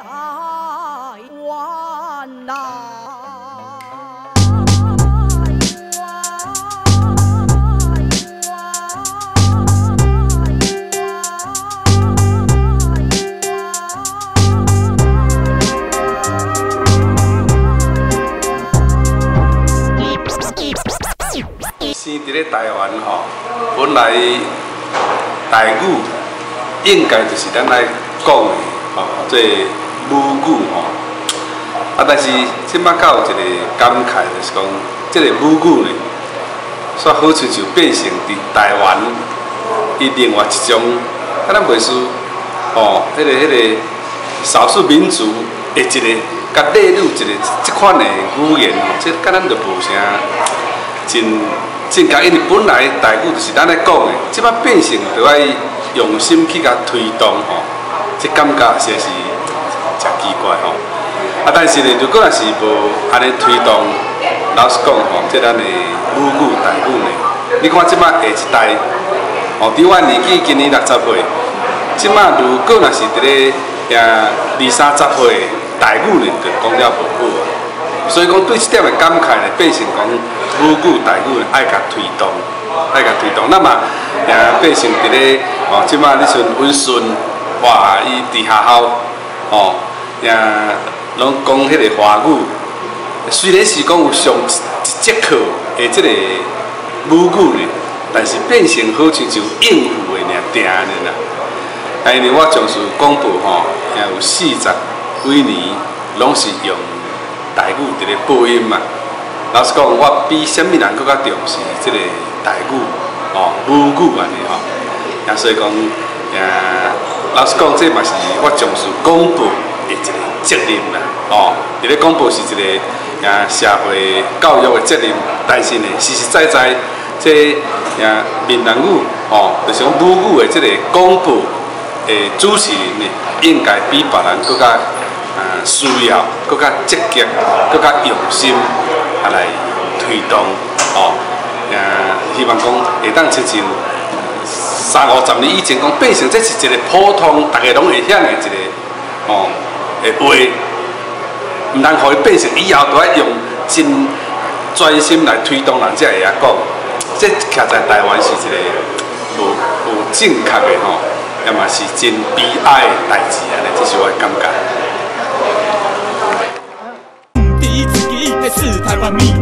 台灣來。生佇咧台灣吼，本來台語應該就是咱愛講的吼，這個母語吼。啊，但是這擺較有一個感慨，就是講這個母語呢，煞好親像變成佇台灣伊另外一種，啊，咱袂輸吼，彼個少數民族的一個，共列入一個這款的語言吼，這佮咱就無啥真正確，因為本來台語就是咱咧講的，這擺變成著愛用心去共推動吼，這感覺實在是誠奇怪吼。啊，但是呢，如果若是無按呢推動，老實講吼，這咱的母語台語呢，你看這擺下一代，吼，佇我年紀今年60歲，這擺如果若是佇咧二三十歲，台語呢就講了無好啊。所以講對這點的感慨呢，變成講母語台語愛共推動，愛共推動。那麼變成佇咧哦，這擺你像阮孫，哇，伊佇學校，吼，攏講彼個華語，雖然是講有上一節課的這個母語呢，但是變成好像就應付的爾定爾啦。啊，因為我從事廣播吼，有40幾年，攏是用台語佇咧播音嘛。老實講，我比啥物人閣較重視這個台語，吼，母語按呢吼。啊，所以講，老實講，這嘛是我從事廣播的一個責任啦，吼。佇咧廣播是一個社會教育的責任，但是呢，實實在在，這閩南語，吼，就是講母語的這個廣播的主持人呢，應該比別人閣較需要，閣較積極，閣較用心啊來推動，吼，希望講會當親像三五十年以前講變成這是一個普通，逐家攏會曉的一個吼的話，毋通予伊變成以後都愛用真專心來推動人才會曉講，這徛在台灣是一個無無正確的吼，也嘛是真悲哀的代誌按呢，這是我的感覺。毋止一支，彼是台灣味。